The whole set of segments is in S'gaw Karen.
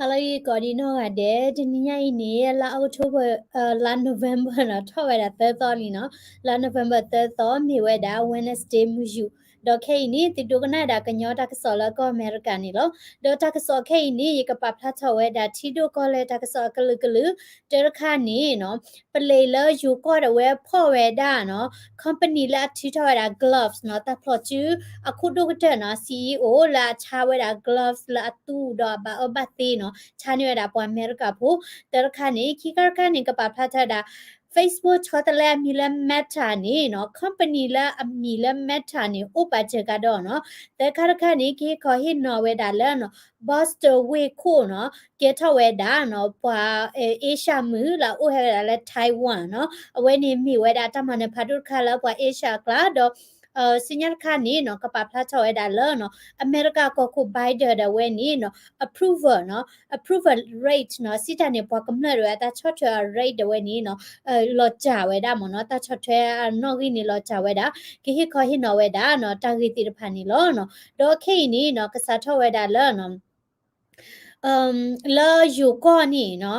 Hello ကိးဒံနီၢ်ဂၤဒဲး, တနံၤညါအံၤန့ၣ် လါ October လါ November နီၤ ထီၣ်ဝဲဒၣ်သၢသီလံနီၤ, လါ November သၢသီ မ့ၢ်ဝဲဒၣ် Wednesday မုၢ်ယူာ်, ဒီးခဲအံၤန့ၣ် သုဒိကနၣ်ဒၣ်ကညီတၢ်ကစီၣ်လၢကီၢ်အမဲရကၤန့ၣ်လီၤ. ဒီးတၢ်ကစီၣ်ခဲအံၤန့ၣ် ယကပာ်ဖျါထီၣ်ဝဲဒၣ်ထံဒိၣ်ကီၢ်လဲၢ်တၢ်ကစီၣ်အကလုာ်ကလုာ်, တၢတခါန့ၣ်နီၤ ပလံးလၢယိၤကီၢ်ဒၣ်ဝဲဖီၣ်ဝဲဒၣ်နီၤ company လၢအထုးထီၣ်ဝဲဒၣ် gloves နီၤ တၢ်ဖျိးစုအခိၣ်ဒိၣ်ကတၢၢ်နီၤ CEO လၢအဆါဝဲဒၣ် gloves လၢအသူဒီးအဘၣ်အၢဘၣ်သီနီၤ ဆါန့ၢ်ဝဲဒၣ်ပှၤအမဲရကၤဖိ, တၢတခါန့ၣ် ခံခါတခါန့ၣ် ကပာ်ဖျါထီၣ်ဝဲဒၣ် Facebook ဆီတလဲအမံၤလၢ Meta န့ၣ်နီၤ company လၢအမံၤလၢ Meta န့ၣ် အိၣ်ပာ်စၢၤကဒီးနီၤ, သၢခါတခါန့ၣ် ကဟ့ၣ်ခီဟ့ၣ်နီၤဝဲဒၣ်လၢနီၤ Boston ဝ့ၢ်ခိၣ်နီၤ ကဲထီၣ်ဝဲဒၣ်နီၤ ပှၤ Asia မုၣ်လၢအအိၣ်ဟဲဝဲဒၣ်လၢ Taiwan နီၤ အဝဲန့ၣ်မ့ၢ်ဝဲဒၣ်တၢ်မၤနၢၤဖးဒိၣ်တခါလၢပှၤ Asia အကျါ ဒီး ဆူညါတခါန့ၣ်နီၤ ကပာ်ဖျါထီၣ်ဝဲဒၣ်လၢနီၤ အမဲရကၤကီၢ်ခိၣ် Biden ဒၣ်ဝဲန့ၣ်နီၤ approval နီၤ approval rate နီၤ စံးတၢ်န့ၣ် ပှၤကမျၢၢ်ဒၣ်ဝဲအတၢ်ဆီၣ်ထွဲအ rate ဒၣ်ဝဲန့ၣ်နီၤ လီၤစှၤဝဲဒၣ်မ့ၢ်နီၤ တၢ်ဆီၣ်ထွဲအနီၣ်ဂံၢ်န့ၣ်လီၤစှၤဝဲဒၣ် ကဟ့ၣ်ခီဟ့ၣ်နီၤဝဲဒၣ်နီၤ တၢ်ဂ့ၢ်သ့ၣ်တဖၣ်န့ၣ်လီၤနီၤ ဒီးခဲအံၤန့ၣ်နီၤ ကစးထီၣ်ဝဲဒၣ်လၢနီၤ လၢယိၤကီၢ်န့ၣ်နီၤ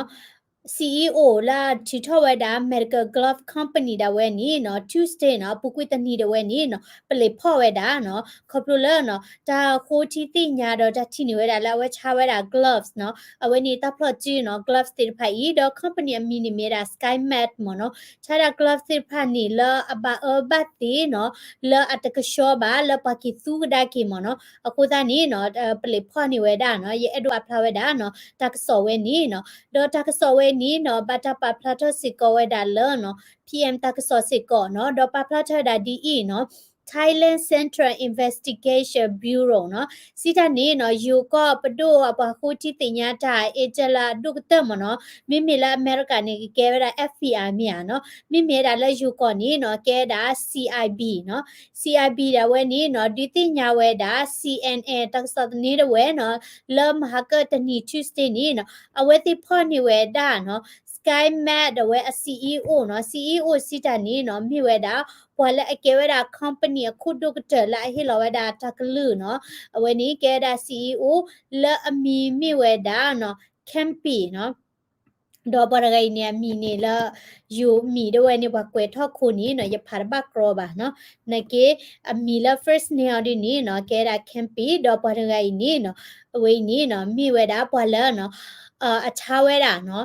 CEO လၢအထုးထီၣ်ဝဲဒၣ် medical glove company ဒၣ်ဝဲန့ၣ်နီၤ Tuesday နီၤ အပူၤကွံာ်တနံၤဒၣ်ဝဲန့ၣ်နီၤ ပလံးဖီၣ်ဝဲဒၣ်နီၤ ခီဖျိလၢနီၤ တၢ်ဃိထံသ့ၣ်ညါဒီးတၢ်ထံၣ်န့ၢ်ဝဲဒၣ်လၢအဝဲဆါဝဲဒၣ် gloves နီၤ အဝဲန့ၣ်တၢ်ဖျီၣ်စုနီၤ gloves သ့ၣ်တဖၣ်အံၤ ဒီး company အမံၤန့ၣ်မ့ၢ်ဝဲဒၣ် SkyMed မ့ၢ်နီၤ ဆါဒၣ် gloves သ့ၣ်တဖၣ်န့ၣ်လၢအဘၣ်အၢဘၣ်သီနီၤ လၢအတကဆှီဘၣ် လၢပှၤက့ၤသူကဒါက့ၤမ့ၢ်နီၤ အဃိသတးန့ၣ်နီၤ ပလံးဖီၣ်န့ၢ်ဝဲဒၣ်နီၤ ယအဲၣ်ဒိးပာ်ဖျါဝဲဒၣ်နီၤ တၢ်ကစီၣ်ဝဲန့ၣ်နီၤ ဒီးတၢ်ကစီၣ်ဝဲန့ၣ်နီၤ ဘၣ်တၢ်ပာ်ဖျါထီၣ်စ့ၢ်ကီးဝဲဒၣ်လၢနီၤ PM တၢ်ကစီၣ်စ့ၢ်ကီးနီၤ ဒီးပာ်ဖျါထီၣ်ဝဲဒၣ်ဒ်အံၤနီၤ Thailand Central Investigation Bureau နီၤ စံးတၢ်န့ၣ်နီၤ ယိၤကီၢ်ပဒိၣ်အပှၤဃိထံသ့ၣ်ညါတၢ် agent လၢအဒိၣ်ကတၢၢ်မ့ၢ်နီၤ မ့မ့ၢ်လၢအမဲရကၤန့ၣ် ကကဲဝဲဒၣ် FBI မ့ၢ်ဧါနီၤ မ့မ့ၢ်ဝဲဒၣ်လၢယိၤကီၢ်န့ၣ်နီၤ ကဲဝဲဒၣ် CIB နီၤ CIB ဒၣ်ဝဲန့ၣ်နီၤ ဒုးသ့ၣ်ညါဝဲဒၣ် CNN တၢ်ကစီၣ်သန့ဒၣ်ဝဲနီၤ လၢမဟါကတနံၤ Tuesday န့ၣ်နီၤ အဝဲသ့ၣ်ဖီၣ်န့ၢ်ဝဲဒၣ်နီၤ SkyMed ဒၣ်ဝဲအ CEO နီၤ CEO စံးတၢ်န့ၣ်နီၤ မ့ၢ်ဝဲဒၣ် ပှၤလၢအကဲဝဲဒၣ် company အခိၣ်ဒိၣ်ကတၢၢ်လၢအဟ့ၣ်လီၤဝဲဒၣ်တၢ်ကလုၢ်နီၤ အဝဲန့ၣ်ကဲဝဲဒၣ် CEO လၢအမံၤမ့ၢ်ဝဲဒၣ်နီၤ Campy နီၤ ဒီးပှၤတဂၤအံၤန့ၣ် အမံၤန့ၣ်လၢ ယိၤမံၤဒၣ်ဝဲန့ၣ် ပှၤကွဲးထီၣ်ခိၣ်န့ၣ်နီၤ ယဖးတဘၣ်ကြီဘၣ်နီၤ နာ်က့ အမံၤလၢ first name အီၤဒ်န့ၣ်နီၤ ကဲဒၣ် Campy ဒီးပှၤတဂၤအံၤန့ၣ်နီၤ အဝဲအံၤန့ၣ်နီၤ မ့ၢ်ဝဲဒၣ်ပှၤလၢနီၤ အဆါဝဲဒၣ်နီၤ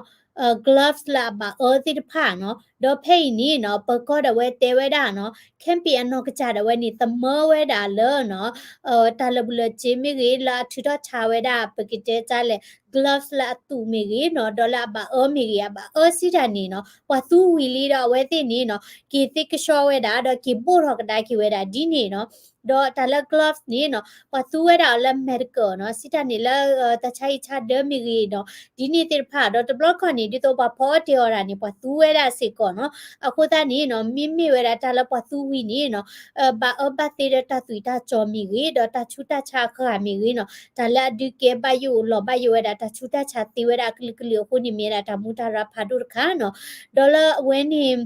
gloves လၢအဘၣ်အၢသ့ၣ်တဖၣ်နီၤ ဒီးဖဲအံၤန့ၣ်နီၤ ပၢၤကီၢ်ဒၣ်ဝဲတဲဝဲဒၣ်နီၤ Campy အနီၢ်ကစၢ်ဒၣ်ဝဲန့ၣ် သမၢဝဲဒၣ်လၢနီၤ တၢ်လၢာ်ဘူၣ်လၢာ်စ့မ့ၢ်ဂ့ၤ လၢအထုးထီၣ်ဆါဝဲဒၣ် ပကတဲတၢ်လဲၣ် gloves လၢအသူးမ့ၢ်ဂ့ၤနီၤ ဒီးလၢအဘၣ်အၢမ့ၢ်ဂ့ၤ အဘၣ်အၢစံးတၢ်န့ၣ်နီၤ ပှၤသူဝံၤလံဒီးအဝဲသ့ၣ်န့ၣ်နီၤ က့ၤသ့ကဆှီဝဲဒၣ် ဒီးက့ၤဘိၣ်ထီၣ်ကဒါက့ၤဝဲဒၣ်ဒ်န့ၣ်နီၤ ဒီးတၢ်လၢ gloves န့ၣ်နီၤ ပှၤသူဝဲဒၣ်အီၤလၢ medical နီၤ စံးတၢ်န့ၣ်လၢ တၢ်ဆါဟံၣ်ဆါဒၢမ့ၢ်ဂ့ၤနီၤ ဒ်န့ၣ်သ့ၣ်တဖၣ် ဒီးတဘျီခီန့ၣ် ဒ်သိးပှၤဖီအီၣ်တဲအီၤတၢ်န့ၣ် ပှၤသူဝဲဒၣ်စ့ၢ်ကီးနီၤ အဃိသတးန့ၣ်နီၤ မ့မ့ၢ်ဝဲဒၣ်တၢ်လၢပှၤသူဝံၤန့ၣ်နီၤ ဘၣ်အၢဘၣ်သီဒီးတၢ်သွံၣ်တၢ်စီၤမ့ၢ်ဂ့ၤ ဒီးတၢ်ဆူးတၢ်ဆါအဂၤမ့ၢ်ဂ့ၤနီၤ တၢ်လၢအဒုးကဲဘၣ်ယိၣ်လီၤဘၣ်ယိၣ်ဝဲဒၣ်တၢ်ဆူးတၢ်ဆါသ့ဝဲဒၣ်အကလုာ်ကလုာ်အဃိန့ၣ် မ့ၢ်ဝဲဒၣ်တၢ်မူတၢ်ရၢဖးဒိၣ်တခါနီၤ ဒီးလၢအဝဲန့ၣ်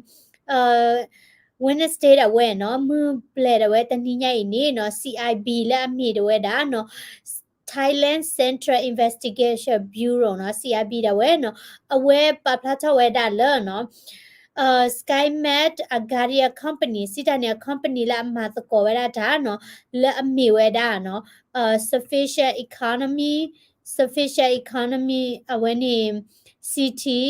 Wednesday ဒၣ်ဝဲနီၤ မုၢ်ဘျဲၣ်ဒၣ်ဝဲတနံၤညါအံၤန့ၣ်နီၤ CIB လၢအမ့ၢ်ဒၣ်ဝဲဒၣ်နီၤ Thailand Central Investigation Bureau နီၤ CIB ဒၣ်ဝဲနီၤ အဝဲပာ်ဖျါထီၣ်ဝဲဒၣ်လၢနီၤ SkyMed အ Guardian Company စံးတၢ်န့ၣ် အ company လၢအမၤသကိးဝဲဒၣ်တၢ်နီၤ လၢအမ့ၢ်ဝဲဒၣ်နီၤ Sufficient Economy Sufficient Economy အဝဲန့ၣ် City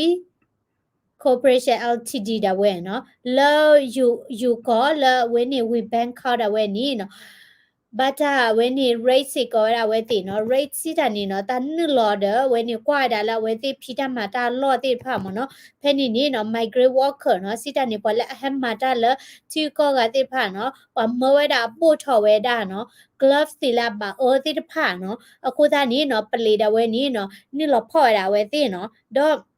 Corporation Ltd ဒၣ်ဝဲနီၤ လၢယိၤကီၢ်လၢအဝဲန့ၣ် ဝ့ၢ် Bangkok ဒၣ်ဝဲန့ၣ်နီၤ ဘၣ်တၢ်အဝဲန့ၣ် rate စ့ၢ်ကီးဝဲဒၣ်အဝဲသ့ၣ်နီၤ rate စံးတၢ်န့ၣ်နီၤ တၢ်နုာ်လီၤဒီးအဝဲန့ၣ်ကွၢ်ဝဲဒၣ်လၢအဝဲသ့ၣ်ဖံးတၢ်မၤတၢ်အလီၢ်သ့ၣ်တဖၣ်မ့ၢ်နီၤ ဖဲန့ၣ်န့ၣ်နီၤ migrant worker နီၤ စံးတၢ်န့ၣ် ပှၤလၢအဟဲမၤတၢ်လၢထံဂုၤကီၢ်ဂၤသ့ၣ်တဖၣ်နီၤ ပှၤမၢဝဲဒၣ်အဘိၣ်ထီၣ်ဝဲဒၣ်နီၤ gloves သ့ၣ်လၢအဘၣ်အၢသ့ၣ်တဖၣ်နီၤ အဃိသတးန့ၣ်နီၤ ပလံးဒၣ်ဝဲန့ၣ်နီၤ နုာ်လီၤဖီၣ်ဝဲဒၣ်အဝဲသ့ၣ်နီၤ ဒီး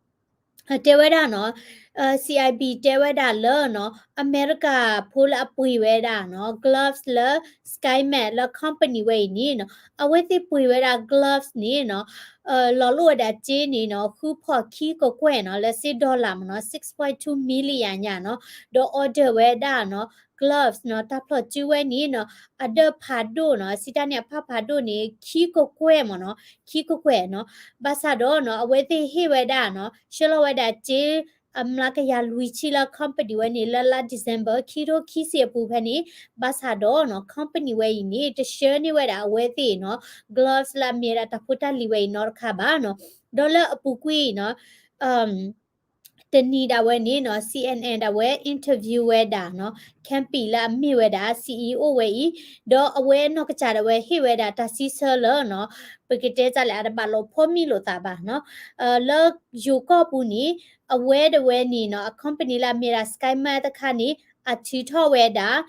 တဲဝဲဒၣ်နီၤ CIB တဲဝဲဒၣ်လၢနီၤ အမဲရကၤဖိလၢအပှ့ၤဝဲဒၣ်နီၤ gloves လၢ SkyMed လၢ company ဝဲအံၤန့ၣ်နီၤ အဝဲသ့ၣ်ပှ့ၤဝဲဒၣ် gloves န့ၣ်နီၤ လီၤလိၣ်ဝဲဒၣ်စ့န့ၣ်နီၤ ဃုဖီၣ်ခံကကွဲၢ်နီၤ လၢစ့ dollar မ့ၢ်နီၤ six point two million ညါနီၤ ဒီး order ဝဲဒၣ်နီၤ gloves နီၤ တၢ်ဖျိးစုဝဲန့ၣ်နီၤ အဒၢးဖးဒိၣ်နီၤ စံးတၢ်န့ၣ်အဖးဖးဒိၣ်န့ၣ် ခံကကွဲၢ်မ့ၢ်နီၤ ခံကကွဲၢ်နီၤ ဘၣ်ဆၣ်ဒီးနီၤ အဝဲသ့ၣ်ဟ့ၣ်ဝဲဒၣ်နီၤ ဆှၢလီၤဝဲဒၣ်စ့ အမျးကယၤလွံၢ်ဆံလၢ company ဝဲန့ၣ် လၢလါ December ခံထိခံဆံအပူၤဖဲန့ၣ် ဘၣ်ဆၣ်ဒီးနီၤ company ဝဲအံၤန့ၣ် တဆှၢန့ၢ်ဝဲဒၣ်အဝဲသ့ၣ်နီၤ gloves လၢအမ့ၢ်ဝဲဒၣ်တၢ်ဖိတၢ်လံၤဝဲအံၤနီတခါဘၣ်နီၤ ဒီးလၢအပူၤကွံာ်နီၤ တနံၤဒၣ်ဝဲန့ၣ်နီၤ စီအ့ၣ်အဲၣ်ဒၣ်ဝဲ interview ဝဲဒၣ်နီၤ Campy လၢအမ့ၢ်ဝဲဒၣ် CEO ဝဲအံၤ ဒီးအဝဲနီၢ်ကစၢ်ဒၣ်ဝဲဟ့ၣ်ဝဲဒၣ်တၢ်စံးဆၢလၢနီၤ ပကတဲတၢ်လဲၣ် အတဘၣ်လိာ်ဖိးမံလိာ်သးဘၣ်နီၤ လၢယိၤကီၢ်ပူၤန့ၣ် အဝဲဒၣ်ဝဲန့ၣ်နီၤ အ company လၢအမ့ၢ်ဒၣ် SkyMed တခါန့ၣ် အထုးထီၣ်ဝဲဒၣ်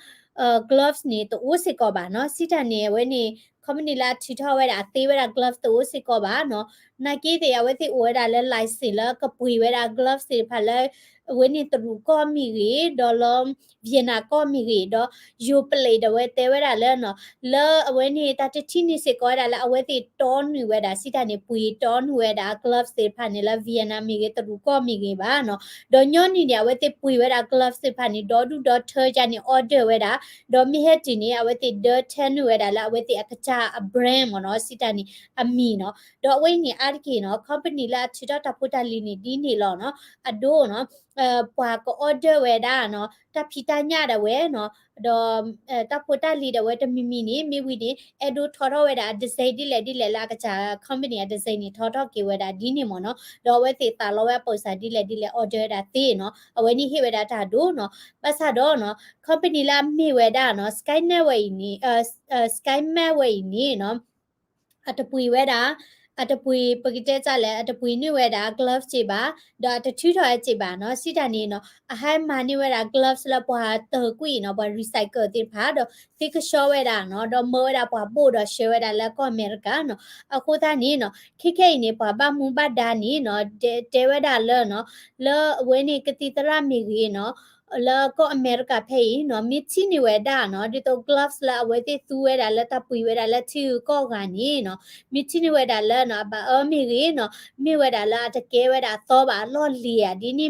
gloves န့ၣ် တအိၣ်စ့ၢ်ကီးဘၣ်နီၤ စံးတၢ်န့ၣ် အဝဲန့ၣ် company လၢအထုးထီၣ်ဝဲဒၣ် အသ့ဝဲဒၣ် gloves တအိၣ်စ့ၢ်ကီးဘၣ်နီၤ နာ်က့သ့ၣ် အဝဲသ့ၣ်အိၣ်ဝဲဒၣ်လၢ license လၢကပှ့ၤဝဲဒၣ် gloves သ့ၣ်တဖၣ်လၢ အဝဲန့ၣ်တရူးကီၢ်မ့ၢ်ဂ့ၤ ဒီးလၢ Vietnam ကီၢ်မ့ၢ်ဂ့ၤ ဒီး ယိၤပလ့းဒၣ်ဝဲတဲဝဲဒၣ်လၢနီၤ လၢအဝဲန့ၣ် တၢ်တထံၣ်န့ၢ်စ့ၢ်ကီးဝဲဒၣ်လၢအဝဲသ့ၣ်တီနုာ်ဝဲဒၣ် စံးတၢ်န့ၣ် ပှ့ၤတီနုာ်ဝဲဒၣ် gloves သ့ၣ်တဖၣ်န့ၣ်လၢ Vietnam မ့ၢ်ဂ့ၤ တရူးကီၢ်မ့ၢ်ဂ့ၤဘၣ်နီၤ ဒီးညီနုၢ်န့ၣ် အဝဲသ့ၣ်ပှ့ၤဝဲဒၣ် gloves သ့ၣ်တဖၣ်န့ၣ် ဒီဒူၣ်ဒီထၢယါန့ၣ် order ဝဲဒၣ် ဒီးမ့ၢ်ဟဲတုၤန့ၣ် အဝဲသ့ၣ်ဒၢထဲနုာ်ဝဲဒၣ်လၢအဝဲသ့ၣ်အကစၢ်အ brand မ့ၢ်နီၤ စံးတၢ်န့ၣ် အမံၤနီၤ ဒီးအဝဲအံၤန့ၣ် အါတက့ၢ်နီၤ company လၢအထုးထီၣ်တၢ်ဖိတၢ်လံၤန့ၣ် ဒ်န့ၣ်လီၤနီၤ အဒိနီၤ ပှၤက order ဝဲဒၣ်နီၤ တၢ်ဖံးတၢ်ညၣ်ဒၣ်ဝဲနီၤ ဒီး တၢ်ဖိတၢ်လံၤဒၣ်ဝဲတမံၤမံၤန့ၣ် မ့ၢ်ဝံၤန့ၣ် အဲၣ်ဒိးထီထီၣ်ဝဲဒၣ်အ design ဒ်လဲၣ်ဒ်လဲၣ်လၢအကစၢ် company အ design န့ၣ် ထီထီၣ်က့ၤဝဲဒၣ်ဒ်န့ၣ်မ့ၢ်နီၤ ဒီးအဝဲသ့ၣ်သးလီဝဲအပိာ်စၢ်ဒ်လဲၣ်ဒ်လဲၣ် order ဝဲဒၣ်သ့နီၤ အဝဲန့ၣ်ဟ့ၣ်ဝဲဒၣ်တၢ်ဒိနီၤ ဘၣ်ဆၣ်ဒီးနီၤ company လၢအမ့ၢ်ဝဲဒၣ်နီၤ SkyMed ဝဲအံၤန့ၣ် SkyMed ဝဲအံၤန့ၣ်နီၤ အတပှ့ၤဝဲဒၣ် အတပှ့ၤ ပကတဲတၢ်လဲၣ် အတပှ့ၤန့ၢ်ဝဲဒၣ် gloves စ့ၢ်ဘၣ် ဒီးအတထုးထီၣ်ဝဲစ့ၢ်ဘၣ်နီၤ စံးတၢ်န့ၣ်နီၤ အဟဲမၤန့ၢ်ဝဲဒၣ် gloves လၢပှၤတၢၢ်ကွံာ်နီၤ ပှၤ recycle သ့ၣ်တဖၣ် ဒီးသ့ကဆှီဝဲဒၣ်နီၤ ဒီးမၢဝဲဒၣ်ပှၤဘိၣ်ဒီးဆှၢဝဲဒၣ်လၢကီၢ်အမဲရကၤနီၤ အဃိသတးန့ၣ်နီၤ ခဲခဲအံၤန့ၣ် ပှၤဘၣ်မူဘၣ်ဒါန့ၣ်နီၤ တဲဝဲဒၣ်လၢနီၤ လၢအဝဲန့ၣ်ကသံၣ်သရၣ်မ့ၢ်ဂ့ၤနီၤ လၢကီၢ်အမဲရကၤဖဲအံၤနီၤ မ့ၢ်ထံၣ်န့ၢ်ဝဲဒၣ်နီၤ ဒ်သိး gloves လၢအဝဲသ့ၣ်သူဝဲဒၣ်လၢတၢ်ပှ့ၤဝဲဒၣ်လၢထံဂုၤကီၢ်ဂၤန့ၣ်နီၤ မ့ၢ်ထံၣ်န့ၢ်ဝဲဒၣ်လၢနီၤ အဘၣ်အၢမ့ၢ်ဂ့ၤနီၤ မ့ၢ်ဝဲဒၣ်လၢအတကဲဝဲဒၣ်အသီဘၣ်အ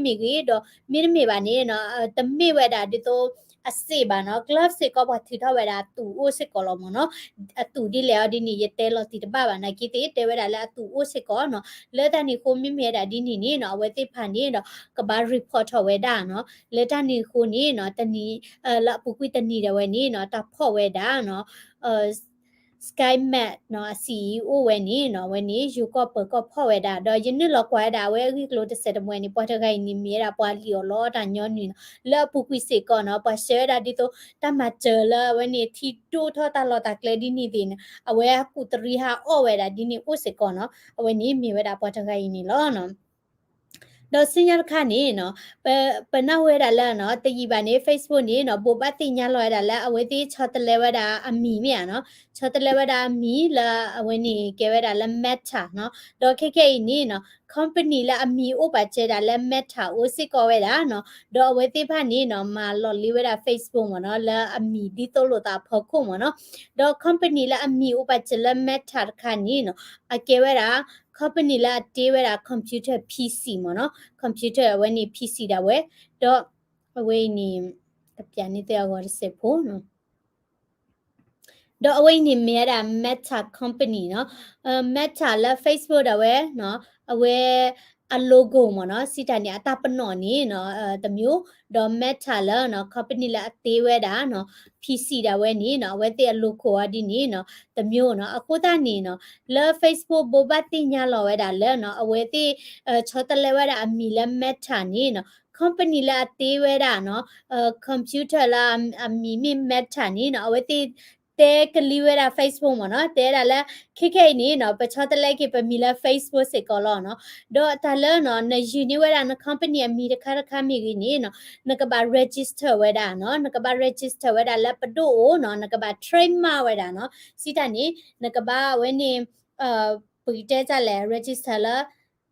လီၢ်လံၤဧါ ဒ်န့ၣ်မ့ၢ်ဂ့ၤ ဒီးမ့တမ့ၢ်ဘၣ်န့ၣ်နီၤ တမ့ၢ်ဝဲဒၣ်ဒ်သိး အစ့ၣ်ဘၣ်နီၤ gloves စ့ၢ်ကီးပှၤထုးထီၣ်ဝဲဒၣ်အသူးအိၣ်စ့ၢ်ကီးလီၤမ့ၢ်နီၤ အသူးဒ်လဲၣ်အီၤဒ်န့ၣ် ယတဲလီၤတံၢ်တဘၣ်ဘၣ် နာ်က့သ့ၣ်တဲဝဲဒၣ်လၢအသူးအိၣ်စ့ၢ်ကီးနီၤ လၢတၢ်န့ၣ်အဃိမ့မ့ၢ်ဝဲဒၣ်ဒ်န့ၣ်န့ၣ်နီၤ အဝဲသ့ၣ်တဖၣ်န့ၣ်ဒီး ကဘၣ် report ထီၣ်ဝဲဒၣ်နီၤ လၢတၢ်န့ၣ်အဃိန့ၣ်နီၤ တနံၤ လၢအပူၤကွံာ်တနံၤဒၣ်ဝဲန့ၣ်နီၤ တၢ်ဖီၣ်ဝဲဒၣ်နီၤ SkyMed နီၤ အ CEO ဝဲန့ၣ်နီၤ အဝဲန့ၣ် ယိၤကီၢ်ပၢၤကီၢ်ဖီၣ်ဝဲဒၣ် ဒီးယနုာ်လီၤကွၢ်ဝဲဒၣ်အဝဲအဂ့ၢ်အကျိၤတစဲးတမှဲၤန့ၣ် ပှၤတဂၤအံၤန့ၣ်မ့ၢ်ဝဲဒၣ်ပှၤလံၣ်အီၣ်လီအီၣ်တၢ်ညီနုၢ်နီၤ လၢအပူၤကွံာ်စ့ၢ်ကီးနီၤ ပှၤဆှၢဝဲဒၣ်ဒ်သိးတၢ်မၤစၢၤလၢအဝဲန့ၣ် ထံဒိၣ်ထီၣ်တၢ်လီၢ်တၢ်ကျဲဒ်န့ၣ်သ့ၣ်န့ၣ် အဝဲအကူးတရံးဟးအီၣ်ဝဲဒၣ်ဒ်န့ၣ်အိၣ်စ့ၢ်ကီးနီၤ အဝဲန့ၣ်မ့ၢ်ဝဲဒၣ်ပှၤတဂၤအံၤန့ၣ်လီၤ. ဒီးဆူညါတခါန့ၣ်နီၤ ပ ပနၢ်ဟူဝဲဒၣ်လၢနီၤ တယံာ်ဘၣ်န့ၣ် Facebook န့ၣ်နီၤ ဘိးဘၣ်သ့ၣ်ညါလီၤဝဲဒၣ်လၢအဝဲသ့ၣ်ဆီတလဲဝဲဒၣ်အမံၤမ့ၢ်ဧါနီၤ ဆီတလဲဝဲဒၣ်အမံၤလၢအဝဲန့ၣ်ကဲဝဲဒၣ်လၢ Meta နီၤ ဒီးခဲခဲအံၤန့ၣ်နီၤ company လၢအမံၤအိၣ်ပာ်စၢၤဒၣ်လၢ Meta အိၣ်စ့ၢ်ကီးဝဲဒၣ်နီၤ ဒီးအဝဲသ့ၣ်တဖၣ်န့ၣ်နီၤ မၤလီၤလ့ဝဲဒၣ် Facebook မ့ၢ်နီၤ လၢအမံၤဒ်သိးလိာ်သးအဖီခိၣ်မ့ၢ်နီၤ ဒီး company လၢအမံၤအိၣ်ပာ်စၢၤလၢ Meta တခါန့ၣ်နီၤ အကဲဝဲဒၣ် company လၢအတ့ဝဲဒၣ် computer PC မ့ၢ်နီၤ computer အဝဲန့ၣ် PC ဒၣ်ဝဲ ဒီးအဝဲအံၤန့ၣ် ကပျးန့ၢ်သုအဂီၢ်တစဲးဖိနီၤ ဒီးအဝဲအံၤန့ၣ်မ့ၢ်ဝဲဒၣ် Meta company နီၤ Meta လၢ Facebook ဒၣ်ဝဲနီၤ အဝဲအ logo မ့ၢ်နီၤ စံးတၢ်န့ၣ် အတၢ်ပနီၣ်န့ၣ်နီၤ တမျိုး ဒီး Meta လၢနီၤ company လၢအတ့ဝဲဒၣ်နီၤ PC ဒၣ်ဝဲန့ၣ်နီၤ အဝဲသ့ၣ်အ logo အီၤဒ်န့ၣ်နီၤ တမျိုးနီၤ အဃိသတးန့ၣ်နီၤ လၢ Facebook ဘိးဘၣ်သ့ၣ်ညါလီၤဝဲဒၣ်လၢနီၤ အဝဲသ့ၣ် ဆီတလဲဝဲဒၣ်အမံၤလၢ Meta န့ၣ်နီၤ company လၢအတ့ဝဲဒၣ်နီၤ computer လၢအမံၤမ့ၢ် Meta န့ၣ်နီၤ အဝဲသ့ၣ် တဲကလံၤဝဲဒၣ် Facebook မ့ၢ်နီၤ တဲဒၣ်လၢ ခဲခဲအံၤန့ၣ်နီၤ ပဆီတလဲက့ၤပမံၤလၢ Facebook စ့ၢ်ကီးလီၤနီၤ ဒီးတၢ်လၢနီၤ နယုၢ်န့ၢ်ဝဲဒၣ်န company အမံၤတခါတခါမ့ၢ်ဂ့ၤန့ၣ်နီၤ နကဘၣ် register ဝဲဒၣ်နီၤ နကဘၣ် register ဝဲဒၣ်လၢပဒိၣ်အိၣ်နီၤ နကဘၣ် trademark ဝဲဒၣ်နီၤ စံးတၢ်န့ၣ် နကဘၣ်ဝဲန့ၣ် ပကတဲတၢ်လဲၣ် register လၢ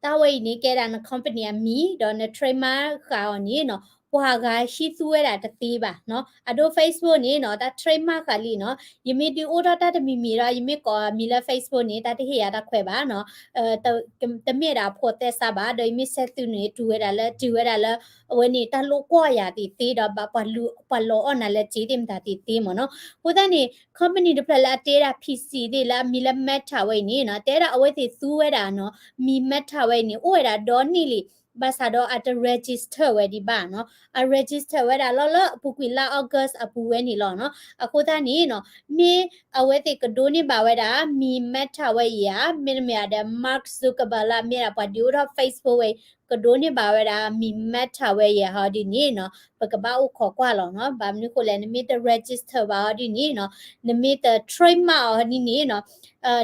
တၢ်ဝဲအံၤန့ၣ် ကဲဒၣ်န company အမံၤ ဒီးန trademark ဃာ်အီၤန့ၣ်နီၤ ပှၤဂၤဟံးသူဝဲဒၣ်တသ့ဘၣ်နီၤ. အဒိ Facebook န့ၣ်နီၤ တၢ် trademark ဃာ်လံနီၤ ယမ့ၢ်ဒုးအိၣ်ထီၣ်တၢ်တမံၤမံၤဒီး ယမ့ၢ်ကိးအမံၤလၢ Facebook န့ၣ် တၢ်တဟ့ၣ်ယၤတၢ်ခွဲးဘၣ်နီၤ. တမ့ၢ်ဒၣ်အဖိးသဲစးဘၣ် ဒီးယမ့ၢ်ဆဲးသူန့ၣ် တုၤဝဲဒၣ်လၢ တုၤဝဲဒၣ်လၢ အဝဲန့ၣ် တၢ်လိာ်ကွီၢ်ယၤသ့ၣ်သ့ဒီး ဘၣ်ပှၤလီၤအီၣ်နၤလၢစ့သ့ၣ်မတၤသ့ၣ်သ့မ့ၢ်နီၤ. အဃိသတးန့ၣ် company တဖျၢၣ်လၢအတ့ဒၣ် P C သ့ၣ်လၢအမံၤလၢ Meta ဝဲအံၤန့ၣ်နီၤ တဲဒၣ်အဝဲသ့ၣ်သူဝဲဒၣ်နီၤ မံၤ Meta ဝဲအံၤန့ၣ် အိၣ်ဝဲဒၣ်ဒီနံၣ်လံ ဘၣ်ဆၣ်ဒီးအတ register ဝဲဒံးဘၣ်နီၤ. အ register ဝဲဒၣ်လီၤလၢအပူၤကွံာ်လါ August အပူၤဝဲန့ၣ်လီၤနီၤ. အဃိသတးန့ၣ်နီၤ မ့ၢ်အဝဲသ့ၣ်ကဒိးန့ၢ်ဘၣ်ဝဲဒၣ် မံၤ Meta ဝဲအံၤဧါ မ့တမ့ၢ်ဒီး Mark Zuckerberg လၢအမ့ၢ်ဒၣ်ပှၤဒုးအိၣ်ထီၣ် Facebook ဝဲအံၤ ကဒိးန့ၢ်ဘၣ်ဝဲဒၣ် မံၤ Meta ဝဲအံၤဟီဒ်န့ၣ်နီၤ ပကဘၣ်အိၣ်ခိးကွၢ်လီၤနီၤ. ဘၣ်မနုၤဃိလဲၣ် နမ့ၢ်တ register ဘၣ်ဟီဒ်န့ၣ်နီၤ နမ့ၢ်တ trademark အီၤဒ်န့ၣ်နီၤ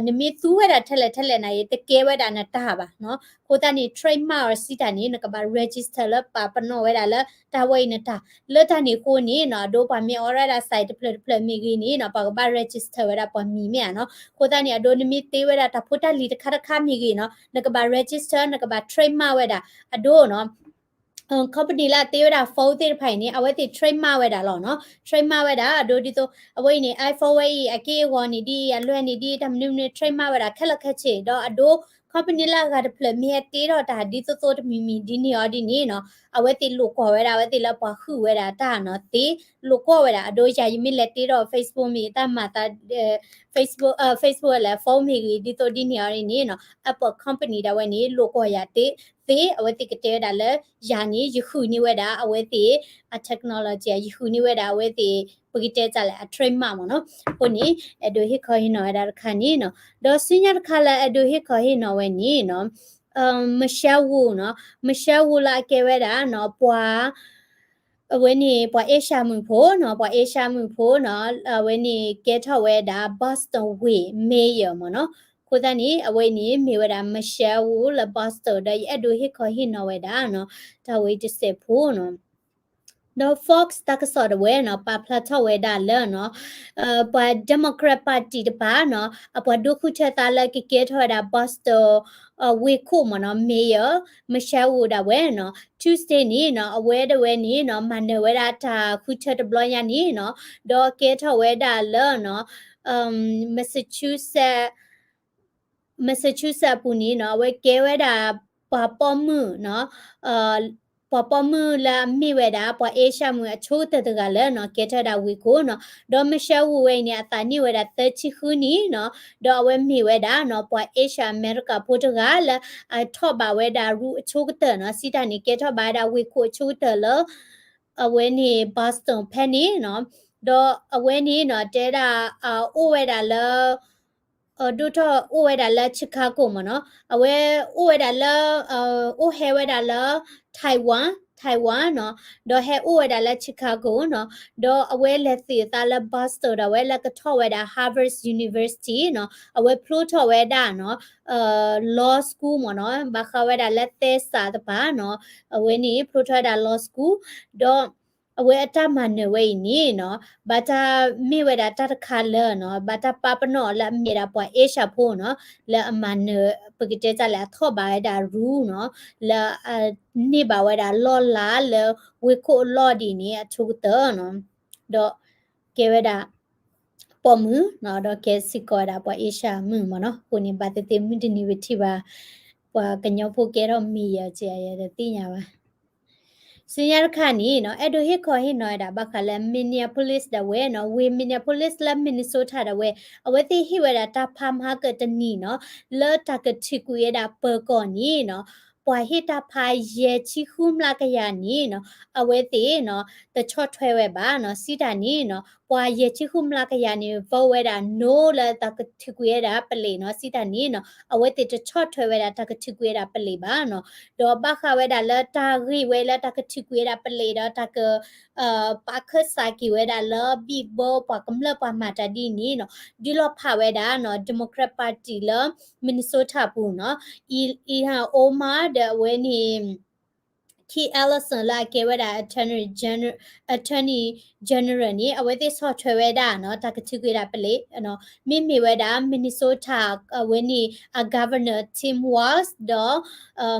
နမ့ၢ်သူဝဲဒၣ်ထဲလဲၣ်ထဲလဲၣ်န့ၣ် တကဲဝဲဒၣ်နတၢ်ဘၣ်နီၤ. အဃိသတးန့ၣ် trademark အီၤစံးတၢ်န့ၣ် နကဘၣ် register လၢပာ်ပနီၣ်ဝဲဒၣ်လၢတၢ်ဝဲအံၤနတၢ် လၢတၢ်န့ၣ်အဃိန့ၣ်နီၤ အဒိပှၤမ့ၢ်အီရၣ်ဒၣ် site တဖျၢၣ်တဖျၢၣ်မ့ၢ်ဂ့ၤန့ၣ်နီၤ ပှၤကဘၣ် register ဝဲဒၣ်ပှၤမံၤမ့ၢ်ဧါနီၤ. အဃိသတးန့ၣ် အဒိနမ့ၢ်တ့ဝဲဒၣ်တၢ်ဖိတၢ်လံၤတခါတခါမ့ၢ်ဂ့ၤနီၤ နကဘၣ် register နကဘၣ် trademark ဝဲဒၣ် အဒိနီၤ company လၢအတ့ဝဲဒၣ် phone သ့ၣ်တဖၣ်အံၤန့ၣ် အဝဲသ့ၣ် trademark ဝဲဒၣ်လီၤနီၤ. trademark ဝဲဒၣ် အဒိဒ်သိး အဝဲအံၤန့ၣ် iPhone ဝဲအံၤ အက့ၢ်အဂီၤန့ၣ်ဒ်အံၤ အလွဲၢ်န့ၣ်ဒ်အံၤ တၢ်မနုၤမနုၤ trademark ဝဲဒၣ်ခဲလၢာ်ခဲဆ့ ဒီးအဒိ company လၢအဂၤတဖျၢၣ်မ့ၢ်ဟဲတ့ထီၣ်တၢ်ဒ်သိးသိးတမံၤမံၤဒ်န့ၣ်အီၤဒ်န့ၣ်နီၤ အဝဲသ့ၣ်လိာ်ကွီၢ်ဝဲဒၣ် အဝဲသ့ၣ်လၢပှၤဟုၣ်ဝဲဒၣ်တၢ်နီၤ သ့လိာ်ကွီၢ်ဝဲဒၣ် အဒိယၤယမ့ၢ်လဲၤတ့ထီၣ် Facebook မ့ၢ်တၢ်မၤသး Facebook Facebook လဲၣ် phone မ့ၢ်ဂ့ၤ ဒ်သိးဒ်န့ၣ်အီၤဒ်န့ၣ်နီၤ Apple company ဒၣ်ဝဲန့ၣ် လိာ်ကွီၢ်ယၤသ့ သ့ အဝဲသ့ၣ်ကတဲဝဲဒၣ်လၢ ယၤန့ၣ် ယဃုန့ၢ်ဝဲဒၣ် အဝဲသ့ၣ် အ technology ယဃုန့ၢ်ဝဲဒၣ် အဝဲသ့ၣ် ပကတဲတၢ်လဲၣ် အ trademark မ့ၢ်နီၤ. အဃိန့ၣ် အဲၣ်ဒိးဟ့ၣ်ခီဟ့ၣ်နီၤဝဲဒၣ်တခါန့ၣ်နီၤ. ဒီးဆူညါတခါလၢအဲၣ်ဒိးဟ့ၣ်ခီဟ့ၣ်နီၤဝဲန့ၣ်နီၤ Michelle Wu နီၤ Michelle Wu လၢအကဲဝဲဒၣ်နီၤ ပှၤ အဝဲန့ၣ် ပှၤအ့ရှၢမုၣ်ဖိနီၤ ပှၤအ့ရှၢမုၣ်ဖိနီၤ အဝဲန့ၣ်ကဲထီၣ်ဝဲဒၣ် Boston ဝ့ၢ် mayor မ့ၢ်နီၤ. အဃိသတးန့ၣ် အဝဲန့ၣ်မ့ၢ်ဝဲဒၣ် Michelle Wu လၢ Boston ဒီးယအဲၣ်ဒိးဟ့ၣ်ခီဟ့ၣ်နီၤဝဲဒၣ်နီၤ တၢ်ဝဲတစဲးဖိနီၤ. ဒီး Fox တၢ်ကစီၣ်တဝဲနီၤ ပာ်ဖျါထီၣ်ဝဲဒၣ်လၢနီၤ ပှၤ Democrat Party တပၤနီၤ အပှၤဒိဃုထၢသးလၢကကဲထီၣ်ဝဲဒၣ် Boston ဝ့ၢ်ခိၣ်မ့ၢ်နီၤ mayor Michelle Wu ဒၣ်ဝဲနီၤ Tuesday န့ၣ်နီၤ အဝဲဒၣ်ဝဲန့ၣ်နီၤ မၤနၢၤဝဲဒၣ်တၢ်ဃုထၢတဘျီညါန့ၣ်နီၤ ဒီးကဲထီၣ်ဝဲဒၣ်လၢနီၤ Massachusetts Massachusetts အပူၤန့ၣ်နီၤ အဝဲကဲဝဲဒၣ်ပှၤပိာ်မုၣ်နီၤ ပှၤပိာ်မုၣ်လၢအမ့ၢ်ဝဲဒၣ် ပှၤအ့ရှၢမုၣ်အဆိကတၢၢ်တဂၤလၢနီၤ ကဲထီၣ်ဝဲဒၣ်ဝ့ၢ်ခိၣ်နီၤ. ဒီး Michelle Wu ဝဲအံၤန့ၣ် အသးနံၣ်ဝဲဒၣ်သၢဆံဃုနံၣ်နီၤ ဒီးအဝဲမ့ၢ်ဝဲဒၣ်နီၤ ပှၤအ့ရှၢအမဲရကၤဖိတဂၤလၢ အထီၣ်ဘၣ်ဝဲဒၣ်ရူအဆိကတၢၢ်နီၤ စံးတၢ်န့ၣ် ကဲထီၣ်ဘၣ်ဝဲဒၣ်ဝ့ၢ်ခိၣ်အဆိကတၢၢ်လၢ အဝဲန့ၣ် Boston ဖဲန့ၣ်နီၤ ဒီးအဝဲန့ၣ်နီၤ တဲဒၣ် အိၣ်ဝဲဒၣ်လၢ ဒိၣ်ထီၣ်အိၣ်ဝဲဒၣ်လၢ Chicago မ့ၢ်နီၤ အဝဲအိၣ်ဝဲဒၣ်လၢ အိၣ်ဟဲဝဲဒၣ်လၢ Taiwan Taiwan နီၤ ဒီးဟဲအိၣ်ဝဲဒၣ်လၢ Chicago နီၤ ဒီးအဝဲလဲၤသ့ၣ်သးလၢ Boston ဒၣ်ဝဲလၢကထီၣ်ဝဲဒၣ် Harvard University နီၤ အဝဲဖျိထီၣ်ဝဲဒၣ်နီၤ law school မ့ၢ်နီၤ ဘၣ်ဃးဝဲဒၣ်လၢသဲစးတပၤနီၤ အဝဲန့ၣ်ဖျိထီၣ်ဝဲဒၣ် law school ဒီး အဝဲအတၢ်မၤနၢၤဝဲအံၤန့ၣ်နီၤ ဘၣ်တၢ်မ့ၢ်ဝဲဒၣ်တၢ်တခါလၢနီၤ ဘၣ်တၢ်ပာ်ပနီၣ်အီၤလၢအမ့ၢ်ဒၣ်ပှၤအ့ရှၢဖိနီၤ လၢအမၤနၢၤ ပကတဲတၢ်လဲၣ် အထီၣ်ဘၣ်ဝဲဒၣ်ရူနီၤ လၢ န့ၢ်ဘၣ်ဝဲဒၣ်လီၢ်လၤလၢဝ့ၢ်ခိၣ်အလီၢ်ဒ်န့ၣ် အဆိကတၢၢ်နီၤ ဒီးကဲဝဲဒၣ် ပိာ်မုၣ်နီၤ ဒီးကဲစ့ၢ်ကီးဝဲဒၣ်ပှၤအ့ရှၢမုၣ်မ့ၢ်နီၤ အဃိန့ၣ် ဘၣ်သ့ၣ်သ့ၣ်မုၢ်တနံၤဝံၤထံၣ်ဘၣ် ပှၤကညီဖိကဲထီၣ် mayor ကဲယတသ့ၣ်ညါဘၣ် ဆူညါတခါန့ၣ်နီၤ အဲၣ်ဒိးဟ့ၣ်ခီဟ့ၣ်နီၤဝဲဒၣ် ဘၣ်ဃးလၢ Minneapolis ဒၣ်ဝဲနီၤ ဝ့ၢ် Minneapolis လၢ Minnesota ဒၣ်ဝဲ အဝဲသ့ၣ်ဟ့ၣ်ဝဲဒၣ်တၢ်ဖးမဟါကတနံၤနီၤ လၢတၢ်ကထုးကွံာ်ဝဲဒၣ်ပၢၤကီၢ်န့ၣ်နီၤ ပှၤဟ့ၣ်တၢ်ဖးယဲၢ်ဆံဃုမျးကယၤန့ၣ်နီၤ အဝဲသ့ၣ်နီၤ တဆီၣ်ထွဲဝဲဘၣ်နီၤ စံးတၢ်န့ၣ်နီၤ ပှၤယဲၢ်ဆံဃုမျးကယၤန့ၣ် vote ဝဲဒၣ် no လၢတၢ်ကထုးကွံာ်ဝဲဒၣ်ပလံးနီၤ စံးတၢ်န့ၣ်နီၤ အဝဲသ့ၣ်တဆီၣ်ထွဲဝဲဒၣ်တၢ်ကထုးကွံာ်ဝဲဒၣ်ပလံးဘၣ်နီၤ ဒီးဘၣ်ဃးဝဲဒၣ်လၢတၢ်ဂ့ၢ်ဝဲလၢတၢ်ကထုးကွံာ်ဝဲဒၣ်ပလံးဒီးတၢ်က ပာ်ခၢၣ်စးက့ၤဝဲဒၣ်လၢဘံၣ်ဘၢပှၤကမျၢၢ်ပှၤမၤတၢ်ဒ်န့ၣ်နီၤ ဒုးလီၤဖးဝဲဒၣ်နီၤ Democrat Party လၢ Minnesota ပူၤနီၤ Ilhan Omar ဒီးအဝဲန့ၣ် Keith Ellison လၢအကဲဝဲဒၣ် Attorney General န့ၣ် အဝဲသ့ၣ်ဆီၣ်ထွဲဝဲဒၣ်နီၤ တၢ်ကထုးကွံာ်ဒၣ်ပလံး မ့မ့ၢ်ဝဲဒၣ် Minnesota အဝဲန့ၣ် အ Governor Tim Walz ဒီး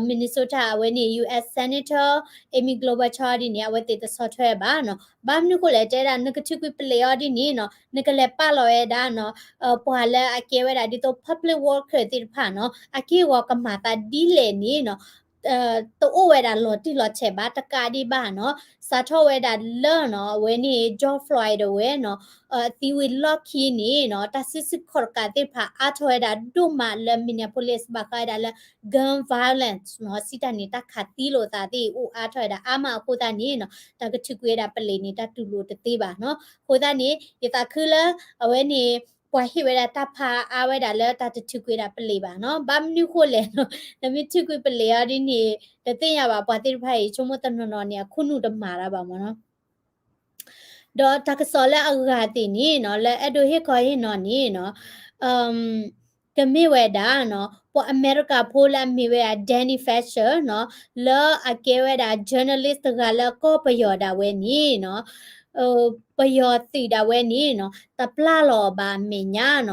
Minnesota အဝဲန့ၣ် U S Senator Amy Klobuchar ဒ်န့ၣ် အဝဲသ့ၣ်တဆီၣ်ထွဲဘၣ်နီၤ. ဘၣ်မနုၤဃိလဲၣ် တဲဒၣ် နကထုးကွံာ်ပလံးအီၤဒ်န့ၣ်နီၤ နကလဲၤပာ်လီၤဝဲဒၣ်နီၤ ပှၤလၢအကဲဝဲဒၣ်ဒ်သိး public worker သ့ၣ်တဖၣ်နီၤ အက့ၢ်အဂီၤကမၤသးဒ်လဲၣ်န့ၣ်နီၤ တအိၣ်ဝဲဒၣ်လီၤတံၢ်လီၤဆဲးဘၣ် တကးဒံးဘၣ်နီၤ စးထီၣ်ဝဲဒၣ်လၢနီၤ အဝဲန့ၣ် George Floyd ဒၣ်ဝဲနီၤ အသံဝံၤလီၢ်ခံန့ၣ်နီၤ တၢ်စုဆူၣ်ခီၣ်တကးသ့ၣ်တဖၣ်အါထီၣ်ဝဲဒၣ်ဒိၣ်မးလၢ Minneapolis ဘၣ်ဃးဝဲဒၣ်လၢ gun violence နီၤ စံးတၢ်န့ၣ် တၢ်ခးသံလိာ်သးသ့ၣ်အိၣ်အါထီၣ်ဝဲဒၣ်အါမးအဃိသတးန့ၣ်နီၤ တၢ်ကထုးကွံာ်ဝဲဒၣ်ပလံးန့ၣ် တၢ်တူၢ်လိာ်တသ့ဘၣ်နီၤ. အဃိသတးန့ၣ် ယသးခုလၢ အဝဲန့ၣ် ပှၤဟ့ၣ်ဝဲဒၣ်တၢ်ဖးအါဝဲဒၣ်လၢတၢ်တထုးကွံာ်ဒၣ်ပလံးဘၣ်နီၤ. ဘၣ်မနုၤဃိလဲၣ်နီၤ နမ့ၢ်ထုးကွံာ်ပလံးအီၤဒ်န့ၣ် တသ့ၣ်ညါဘၣ် ပှၤသ့ၣ်တဖၣ်အံၤ ဆိကမိၣ်တနီၤနီၤန့ၣ် အခိၣ်နူာ်တမၤတၢ်ဘၣ်မ့ၢ်နီၤ. ဒီးတၢ်ကစီၣ်လၢအဂၤသ့ၣ်န့ၣ်နီၤ လၢအဲၣ်ဒိးဟ့ၣ်ခီဟ့ၣ်နီၤန့ၣ်နီၤ ကမ့ၢ်ဝဲဒၣ်နီၤ ပှၤအမဲရကၤဖိလၢအမ့ၢ်ဝဲဒၣ် Danny Fenster နီၤ လၢအကဲဝဲဒၣ် journalist တဂၤလၢကီၢ်ပယီၤဒၣ်ဝဲန့ၣ်နီၤ ပယီၤသုးဒၣ်ဝဲန့ၣ်နီၤ တပျၢ်လီၤအီၤဘၣ်အမဲာ်ညါနီၤ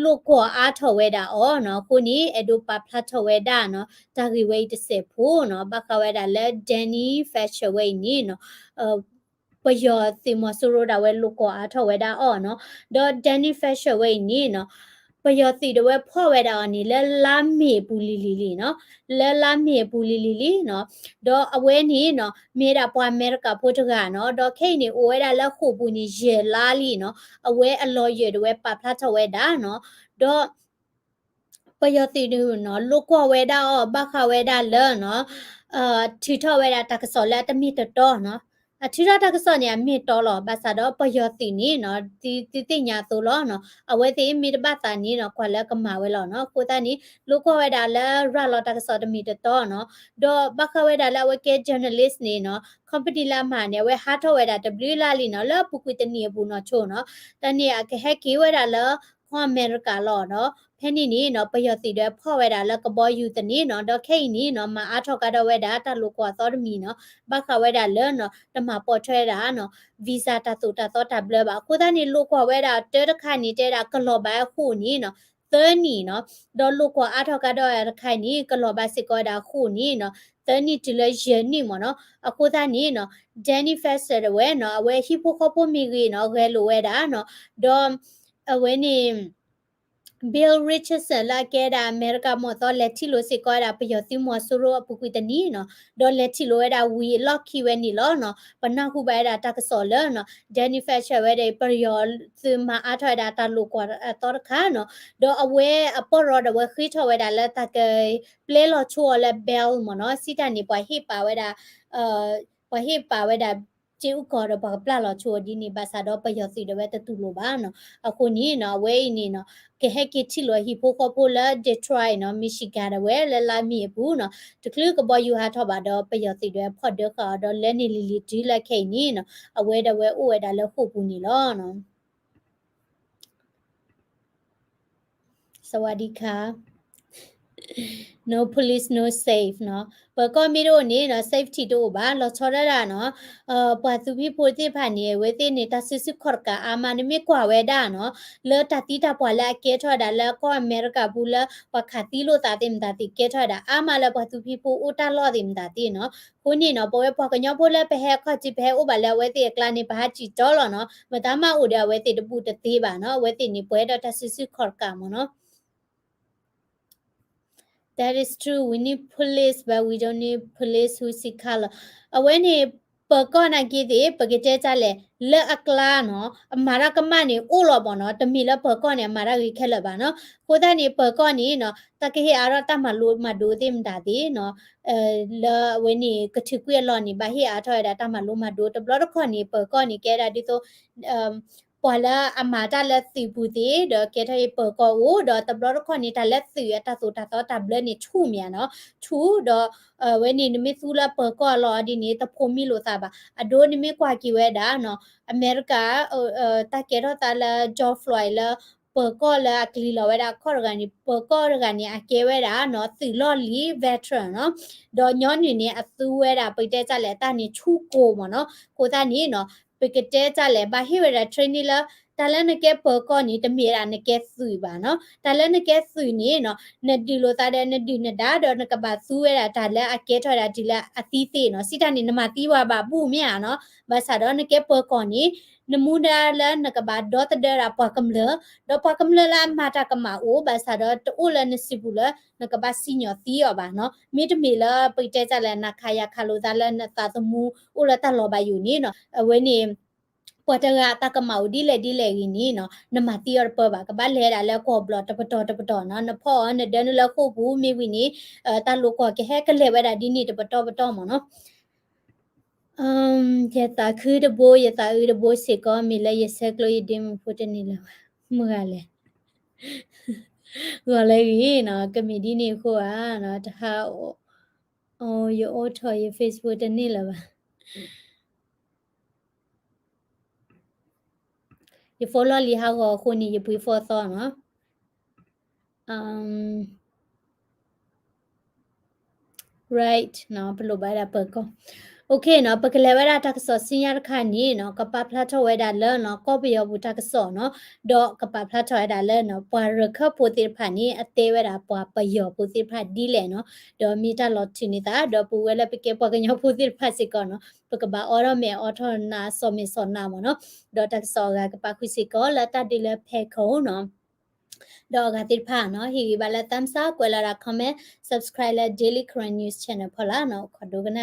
လိာ်ကွီၢ်အါထီၣ်ဝဲဒၣ်အီၤနီၤ အဃိန့ၣ် အဲၣ်ဒိးပာ်ဖျါထီၣ်ဝဲဒၣ်နီၤ တၢ်ဂ့ၢ်ဝဲအံၤတစဲးဖိနီၤ ဘၣ်ဃးဝဲဒၣ်လၢ Danny Fenster ဝဲအံၤန့ၣ်နီၤ ပယီၤသုးမီၤစိရိၤဒၣ်ဝဲလိာ်ကွီၢ်အါထီၣ်ဝဲဒၣ်အီၤနီၤ ဒီး Danny Fenster ဝဲအံၤန့ၣ်နီၤ ပယီၤသုးဒၣ်ဝဲဖီၣ်ဝဲဒၣ်အီၤန့ၣ် လၢလါမ့ၤအပူၤလံၤလံၤလံနီၤ လၢလါမ့ၤအပူၤလံၤလံၤလံနီၤ ဒီးအဝဲန့ၣ်နီၤ မ့ၢ်ဒၣ်ပှၤအမဲရကၤဖိတဂၤနီၤ ဒီးခဲအံၤန့ၣ် အိၣ်ဝဲဒၣ်လၢဃိာ်ပူၤန့ၣ် ယဲၢ်လါလံနီၤ အဝဲအ lawyer ဒၣ်ဝဲပာ်ဖျါထီၣ်ဝဲဒၣ်နီၤ ဒီး ပယီၤသုးဒၣ်နီၤ လိာ်ကွီၢ်ဝဲဒၣ်အီၤ ဘၣ်ဃးဝဲဒၣ်လၢနီၤ ထုးထီၣ်ဝဲဒၣ်တၢ်ကစီၣ်လၢအတမ့ၢ်တတီနီၤ အထုးထီၣ်တၢ်ကစီၣ်န့ၣ် အမ့ၢ်တီလီၤ ဘၣ်ဆၣ်ဒီးပယီၤသုးန့ၣ်နီၤ သုသ့ၣ်ညါအသိးလီၤနီၤ အဝဲသ့ၣ်မ့ၢ်တဘၣ်သးန့ၣ်နီၤ ကွၢ်လၢကမၤဝဲလီၤနီၤ အဃိသတးန့ၣ် လိာ်ကွီၢ်ဝဲဒၣ်လၢရၤလီၤတၢ်ကစီၣ်တမ့ၢ်တတီနီၤ ဒီးဘၣ်ဃးဝဲဒၣ်လၢအဝဲကဲ journalist န့ၣ်နီၤ company လၢအမၤန့ၣ် အဝဲဟးထီၣ်ဝဲဒၣ်တဘျုးလါလံနီၤ လၢအပူၤကွံာ်တနံၣ်အပူၤနီၢ်ဆိနီၤ တၢ်န့ၣ်အကဟဲက့ၤဝဲဒၣ်လၢ ကီၢ်အမဲရကၤလီၤနီၤ ဖဲန့ၣ်န့ၣ်နီၤ ပယီၤသုးဒၣ်ဝဲဖီၣ်ဝဲဒၣ်လၢကဘီယူၤသန့နီၤ ဒီးခဲအံၤန့ၣ်နီၤ မၤအါထီၣ်ကဒီးဝဲဒၣ်တၢ်လိာ်ကွီၢ်အသီတမံၤနီၤ ဘၣ်ဃးဝဲဒၣ်လၢနီၤ တမၤပိာ်ထွဲဒၣ်နီၤ visa တၢ်သိၣ်တၢ်သီတၢ်ဘျၢဘၣ် အဃိသတးန့ၣ် လိာ်ကွီၢ်ဝဲဒၣ်တၢတခါန့ၣ် တဲဒၣ်ကလီၤဘၣ်ဃိာ်န့ၣ်နီၤ သၢနံၣ်နီၤ ဒီးလိာ်ကွီၢ်အါထီၣ်ကဒီးတခါန့ၣ် ကလီၤဘၣ်စ့ၢ်ကီးဝဲဒၣ်ဃိာ်န့ၣ်နီၤ သၢနံၣ်တုၤလၢယဲၢ်နံၣ်မ့ၢ်နီၤ အဃိသတးန့ၣ်နီၤ Danny Fenster ဒၣ်ဝဲနီၤ အဝဲဟံၣ်ဖိဃီဖိမ့ၢ်ဂ့ၤနီၤ ဂဲၤလိာ်ဝဲဒၣ်နီၤ ဒီး အဝဲန့ၣ် Bill Richardson လၢအကဲဒၣ်အမဲရကၤမီၢ်သီ လဲၤထံၣ်လိာ်စ့ၢ်ကီးဝဲဒၣ်ပယီၤသုးမီၤစိရိၤအပူၤကွံာ်တနံၤနီၤ ဒီးလဲၤထံၣ်လိာ်ဝဲဒၣ်ဝံၤအလီၢ်ခံဝဲန့ၣ်လီၤနီၤ ပနၢ်ဟူဘၣ်ဝဲဒၣ်တၢ်ကစီၣ်လၢနီၤ Danny Fenster ဝဲဒၣ် ပယီၤသုးမၤအါထီၣ်ဝဲဒၣ်တၢ်လိာ်ကွီၢ်အသီတခါနီၤ ဒီးအဝဲအပီၢ်ရီဒၣ်ဝဲဃ့ထီၣ်ဝဲဒၣ်လၢတၢ်ကပျဲလီၤဆိအီၤလၢ bail မ့ၢ်နီၤ စံးတၢ်န့ၣ် ပှၤဟ့ၣ်ပာ်ဝဲဒၣ် ပှၤဟ့ၣ်ပာ်ဝဲဒၣ် စ့အူကီၢ်ဒီးပှၤကပျၢ်လီၤဆိအီၤဒ်န့ၣ် ဘၣ်ဆၣ်ဒီးပယီၤသုးဒၣ်ဝဲတတူၢ်လိာ်ဘၣ်နီၤ အဃိန့ၣ်နီၤ အဝဲအံၤန့ၣ်နီၤ ကဟဲက့ၤထံၣ်လိာ်ဟံၣ်ဖိဃီဖိလၢ Detroit နီၤ Michigan ဒၣ်ဝဲလၢလါမ့ၤအပူၤနီၤ တချုးကဘီယူၤဟးထီၣ်ဘၣ်ဒီးပယီၤသုးဒၣ်ဝဲဖီၣ်ဒၢဃာ်အီၤဒီးလဲၤန့ၢ်လံၤလံၤတုၤလၢခဲအံၤန့ၣ်နီၤ အဝဲဒၣ်ဝဲအိၣ်ဝဲဒၣ်လၢဃိာ်ပူၤန့ၣ်လီၤနီၤ စဝးဒံခါ No police, no safe နီၤ ပၢၤကီၢ်မ့ၢ်တအိၣ်န့ၣ်နီၤ safety တအိၣ်ဘၣ် လီၤဆီဒၣ်တၢ်နီၤ ပှၤသူဖံဖိသ့ၣ်တဖၣ်န့ၣ် အဝဲသ့ၣ်န့ၣ် တၢ်စုဆူၣ်ခီၣ်တကးအါမး နမ့ၢ်ကွၢ်ဝဲဒၣ်နီၤ လၢတၢ်သံတၢ်ပှၢ်လၢအကဲထီၣ်ဝဲဒၣ်လၢကီၢ်အမဲရကၤပူၤလၢ ပှၤခးသံလိာ်သးသ့ၣ်မတၤသ့ၣ် ကဲထီၣ်ဝဲဒၣ်အါမးလၢပှၤသူဖံဖိအိၣ်တၢ်လီၢ်သ့ၣ်မတၤသ့ၣ်နီၤ အဃိန့ၣ်နီၤ ပဝဲပှၤကညီဖိလၢပဟဲခီၣ်ထံး ပဟဲအိၣ်ဘၣ်လၢအဝဲသ့ၣ်အကျါန့ၣ် ပဟးစံၣ်တီလီၤနီၤ မတၤမးအိၣ်ဒီးအဝဲသ့ၣ်တဘူၣ်တသ့ဘၣ်နီၤ အဝဲသ့ၣ်န့ၣ် ပှဲၤဒီးတၢ်စုဆူၣ်ခီၣ်တကးမ့ၢ်နီၤ That is true. We need police, but we don't need police who see color. အဝဲန့ၣ် ပၢၤကီၢ်နာ်က့သ့ၣ် ပကတဲတၢ်လဲၣ် လၢအကျါနီၤ အမၤတၢ်ကမၣ်န့ၣ် အိၣ်လီၤဘၣ်နီၤ တမ့ၢ်လၢပၢၤကီၢ်န့ၣ် အမၤတၢ်ဂ့ၤခဲလၢာ်ဘၣ်နီၤ အဃိသတးန့ၣ် ပၢၤကီၢ်န့ၣ်နီၤ တၢ်ကဟ့ၣ်အါထီၣ်တၢ်မၤလိမၤဒိးသ့ၣ်မတၤသ့ၣ်နီၤ လၢအဝဲန့ၣ် ကထုးကွံာ်အလီၢ်န့ၣ် ဘၣ်ဟ့ၣ်အါထီၣ်ဝဲဒၣ်တၢ်မၤလိမၤဒိး တဘျီတခီၣ်န့ၣ် ပၢၤကီၢ်န့ၣ် ကဲဒၣ်ဒ်သိး ပှၤလၢအမၤတၢ်လၢသုးပူၤသ့ၣ် ဒီးကဲထီၣ်အံၤပၢၤကီၢ်အိၣ် ဒီးတဘျီတခီၣ်န့ၣ် တၢ်လၢသုးအတၢ်သိၣ်တၢ်သီတၢ်ဘျၢန့ၣ်ဆူၣ်မ့ၢ်ဧါနီၤ ဆူၣ်ဒီး ဝဲန့ၣ် နမ့ၢ်သူလၢပၢၤကီၢ်အလီၢ်အီၤဒ်န့ၣ် တဖိးမံလိာ်သးဘၣ် အဒိနမ့ၢ်ကွၢ်က့ၤဝဲဒၣ်နီၤ အမဲရကၤ တၢ်ကဲထီၣ်သးလၢ George Floyd လၢ ပၢၤကီၢ်လၢအကျံၤလီၤဝဲဒၣ်အခီၣ်တဂၤန့ၣ် ပၢၤကီၢ်တဂၤန့ၣ် အကဲဝဲဒၣ်နီၤ သုးလီၢ်လံၤ veteran နီၤ, ဒီးညီနုၢ်န့ၣ် အသူဝဲဒၣ် ပကတဲတၢ်လဲၣ် တၢ်န့ၣ်ဆူၣ်ကိးမ့ၢ်နီၤ. အဃိသတးန့ၣ်နီၤ ပကတဲတၢ်လဲၣ် ဘၣ်ဟ့ၣ်ဝဲဒၣ် training လၢ တၢ်လၢနကဲပၢၤကီၢ်န့ၣ် တမ့ၢ်ဝဲဒၣ်နကဲသုးဘၣ်နီၤ. တၢ်လၢနကဲသုးန့ၣ်နီၤ နဒုးလိာ်သးဒီး နဒုၣ်နဒါ ဒီးနကဘၣ်သူဝဲဒၣ်တၢ်လၢအကဲထီၣ်ဝဲဒၣ်တုၤလၢအသံသ့နီၤ. စံးတၢ်န့ၣ် နမၤသံဝဲဘၣ်ဘူၣ်မ့ၢ်ဧါနီၤ. ဘၣ်ဆၣ်ဒီးနကဲပၢၤကီၢ်န့ၣ် နမူဒါလၢနကဘၣ်ဒီသဒၢဒၣ်ပှၤကမျၢၢ်, ဒီးပှၤကမျၢၢ်လၢအမၤတၢ်ကမၣ်အိၣ် ဘၣ်ဆၣ်ဒီးတအိၣ်လၢနစုပူၤလၢ နကဘၣ်စံၣ်ညီၣ်သံအီၤဘၣ်နီၤ. မ့တမ့ၢ်လၢပကတဲတၢ်လဲၣ် နၤခးယၤခးလိာ်သးလၢနသးသမူ အိၣ်လၢတၢ်လီၤဘၣ်ယိာ်န့ၣ်နီၤ. အဝဲန့ၣ် ပှၤတဂၤအတၢ်ကမၣ်အိၣ်ဒ်လဲၣ်ဒ်လဲၣ်ဂ့ၤန့ၣ်နီၤ နမၤသံအီၤတပၢၢ်ဘၣ်, ကဘၣ်လဲၤဒၣ်လၢကီၢ်ဘျီၣ်တပတီၢ်တပတီၢ်နီၤ. နဖီၣ်အီၤနဒၢနုာ်လၢဃိာ်ပူၤမ့ၢ်ဝံၤန့ၣ် တၢ်လိာ်ကွီၢ်ကဟဲကလဲၤဝဲဒၣ်ဒ်န့ၣ်တပတီၢ်ပတီၢ်မ့ၢ်နီၤ. ယသးခုတဘိ ယသးအုးတဘိစ့ၢ်ကီး မ့ၢ်လၢယဆဲးကျိးယဒ့မုၣ်ဖိတန့ၢ်လၢၤဘၣ်. မုၢ်ဂၤလဲၣ် ဂီၤလၢဂ့ၤနီၤ, ကမ့ၢ်ဒ်န့ၣ်အဃိဧါနီၤ, တဟါ ယအိၣ်ထီၣ်ယ Facebook တန့ၢ်လၢၤဘၣ်. ယ phone လီၢ်လံၤဟးဂီၤအဃိန့ၣ် ယပှ့ၤ phone သီနီၤ. Right နီၤ, ပလိၣ်ဘၣ်ဝဲဒၣ်ပၢၤကီၢ်. OK နီၤ, ပကလဲၤဝဲဒၣ်တၢ်ကစီၣ်ဆူညါတခါန့ၣ်နီၤ, ကပာ်ဖျါထီၣ်ဝဲဒၣ်လၢနီၤ ကီၢ်ပယီၤပူၤတၢ်ကစီၣ်နီၤ, ဒီးကပာ်ဖျါထီၣ်ဝဲဒၣ်လၢနီၤ ပှၤရခၢၣ်ဖိသ့ၣ်တဖၣ်န့ၣ် အတဲဝဲဒၣ်ပှၤပယီၤဖိသ့ၣ်တဖၣ်ဒ်လဲၣ်နီၤ, ဒီးမ့ၢ်တၢ်လီၤထုးန့ၢ်သး ဒီးပဝဲလၢပကဲပှၤကညီဖိသ့ၣ်တဖၣ်စ့ၢ်ကီးနီၤ, ပကဘၣ်အိးထီၣ်မဲာ်အိးထီၣ်နး စီၤမဲာ်စီၤနးမ့ၢ်နီၤ, ဒီးတၢ်ကစီၣ်အဂၤကပာ်ဃုာ်စ့ၢ်ကီးလၢတၢ်ဒုးလၢဖဲခိၣ်နီၤ. ဒီးအဂၤသ့ၣ်တဖၣ်နီၤ, ဟ့ၣ်ဂံၢ်ဘါလၢ thumbs up, ကွဲးလီၤဒၣ် comment, subscribe လၢ Daily Karen News Channel ဖီလာ်နီၤ, အိၣ်ခိးဒိကနၣ်